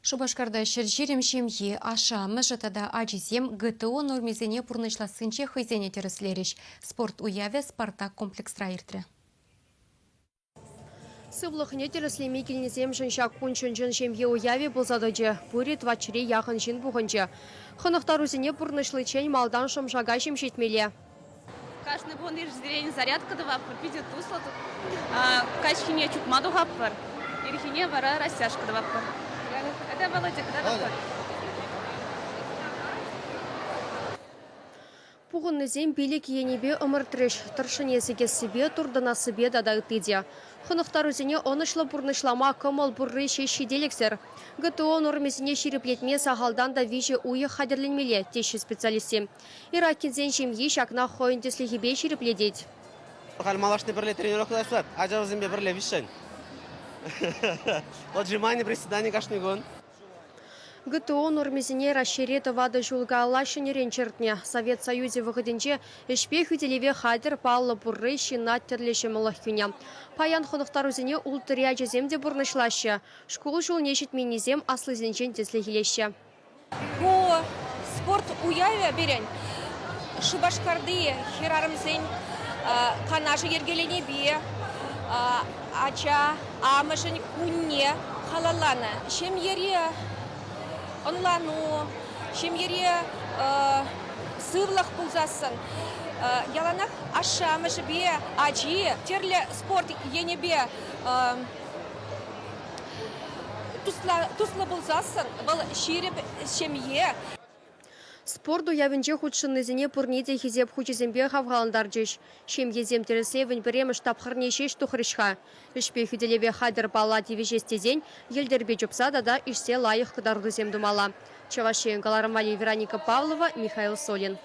Шупашкарта 120 ҫемье, ашшӗ-амӑшӗ тата ачисем ГТО нормисене пурнӑҫлассинче хӑйсене тӗрӗслерӗҫ. Спорт уявӗ «Спартак» комплексра иртрӗ. Сывлӑхне тӗрӗслеме килнисемшӗн ҫак кун чӑн-чӑн ҫемье уявӗ пулса тӑчӗ. Пурӗ тӑватҫӗре яхӑн ҫын пухӑнчӗ. Хӑнӑхтарусене пурнӑҫличчен малтан шӑм-шака ҫемҫетмелле. Кашни кун ирсерен зарядка тӑватпӑр, питӗ туслӑ. Каҫхине чупма тухатпӑр, ирхине вара растяжка тӑватпӑр. Это Володя, кӑтартатпӑр. Пухӑннисем пилӗк енӗпе ӑмӑртрӗҫ. Тӑршшӗне сикессипе, туртӑнассипе тата ытти те. Хӑнӑхтарусене ӑнӑҫлӑ пурнӑҫлама кӑмӑл пурри ҫеҫ ҫителӗксӗр. ГТО нормисене ҫирӗплетме сахалтан та виҫӗ уйӑх хатӗрленмелле, теҫҫӗ специалистсем. Иракинсен ҫемйи ҫакна хӑйӗн тӗслӗхӗпе ҫирӗплетет. Халь малашне пӗрле тренировка тӑвать, ачасемпе пӗрле виҫҫӗн. Отжимани, приседани кашни кун. ГТО нормисене Раҫҫейре тӑватӑ ҫул каялла ҫӗнӗрен чӗртнӗ. Совет Союзӗ вӑхӑтӗнче ӗҫпе хӳтӗлеве хатӗр паллӑ пурри ҫынна тӗрлӗ ҫӑмӑллӑх кӳнӗ. Паян хӑнӑхтарусене улттӑри ачасем те пурнӑҫлаҫҫӗ. Шкул ҫулне ҫитменнисем аслисенчен тӗслӗх илеҫҫӗ. Ку спорт уявӗ пирӗн Шупашкарти хӗрарӑмсен канашӗ йӗркеленипе ача амӑшӗн кунне халалланӑ. Ҫемьере ӑнлану, ҫемьере сывлӑх пулсассӑн яланах ашшӗ-амӑшӗпе ачи тӗрлӗ спорт енӗпе Туслӑ пулсассӑн вӑл ҫирӗп ҫемье. Спорт уявӗнче хутшӑннисене пурне те Хисеп хучӗсемпе хавхалантарчӗҫ. Ҫемьесем тӗрӗслевӗн пӗрремӗш тапхӑрне ҫеҫ тухрӗҫ-ха. Ӗҫпе хӳтӗлеве хатӗр палла тивӗҫес тесен йӗлтӗрпе чупса тата ишсе лайӑх кӑтартусем тумалла. Чӑваш Ен кӑларӑм валли Вероника Павлова, Михаил Солин.